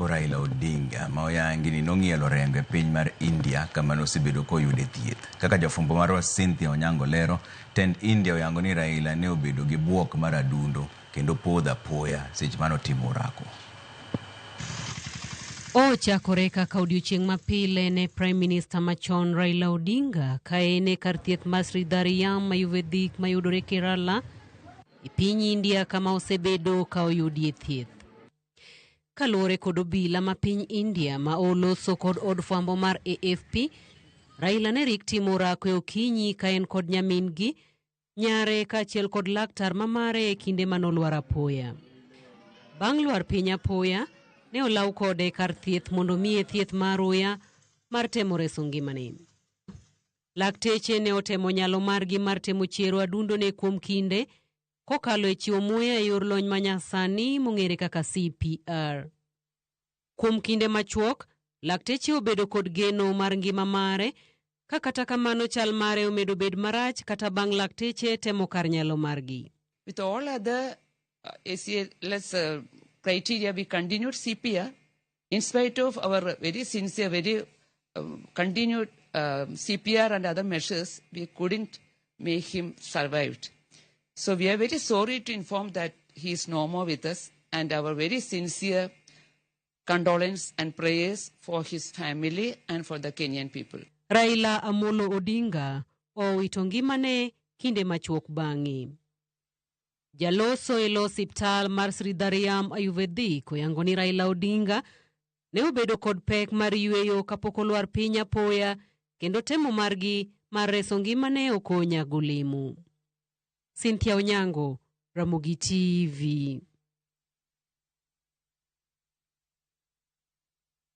Raila Odinga ma oyangi ni nong'ielo rengo e piny mar India kama nosebedo koyude thieth. Kaka jafwambo marwa Cynthia Onyango lero, tend India oyango ni Raila ne obedo gi buok mar adundo kendo podho apoya seche mane otimo orako. Ochakore kaka odiochieng' mapile ne Prime Minister machon Raila Odinga ka en e kar thieth mar Sridhariyam Ayurvedic mayudore Kerala e piny India kama osebedo ka oyudie thieth. Kaluwore kod obila ma piny India ma oloso kod od fwambo mar AFP, Raila ne rik timo orako e okinyi ka en kod nyamin-gi, nyare kaachiel kod laktar ma mare e kinde mane olwar apoya. Bang' lwar piny apoya, ne olaw kode kar thieth mondo omiye thieth mar aruya mar temo reso ngimane. Lakteche ne otemo nyalo margi mar temo chiero adundone kuom kinde kokalo e chiwo muya e yor lony manyasani mong'ere kaka CPR. Kuom kinde machuok, lakteche obedo kod geno mar ngima mare, ka kata kamano chal mare omedo bed marach kata bang' lakteche temo kar nyalo margi. With all other ACLS criteria, we continued CPR in spite of our very sincere, very continued CPR and other measures, we couldn't make him survive. So we are very sorry to inform that he is no more with us, and our very sincere condolence and prayers for his family and for the Kenyan people. Raila Amolo Odinga owito ngimane kinde machuok bang'e. Jaloso e lo osiptal mar Sridhariyam Ayurvedic oyango ni Raila Odinga ne obedo kod pek mar yweyo kapok olwar piny apoya kendo temo margi mar reso ngimane ok onyago olemo. Cynthia Onyango, Ramogi TV.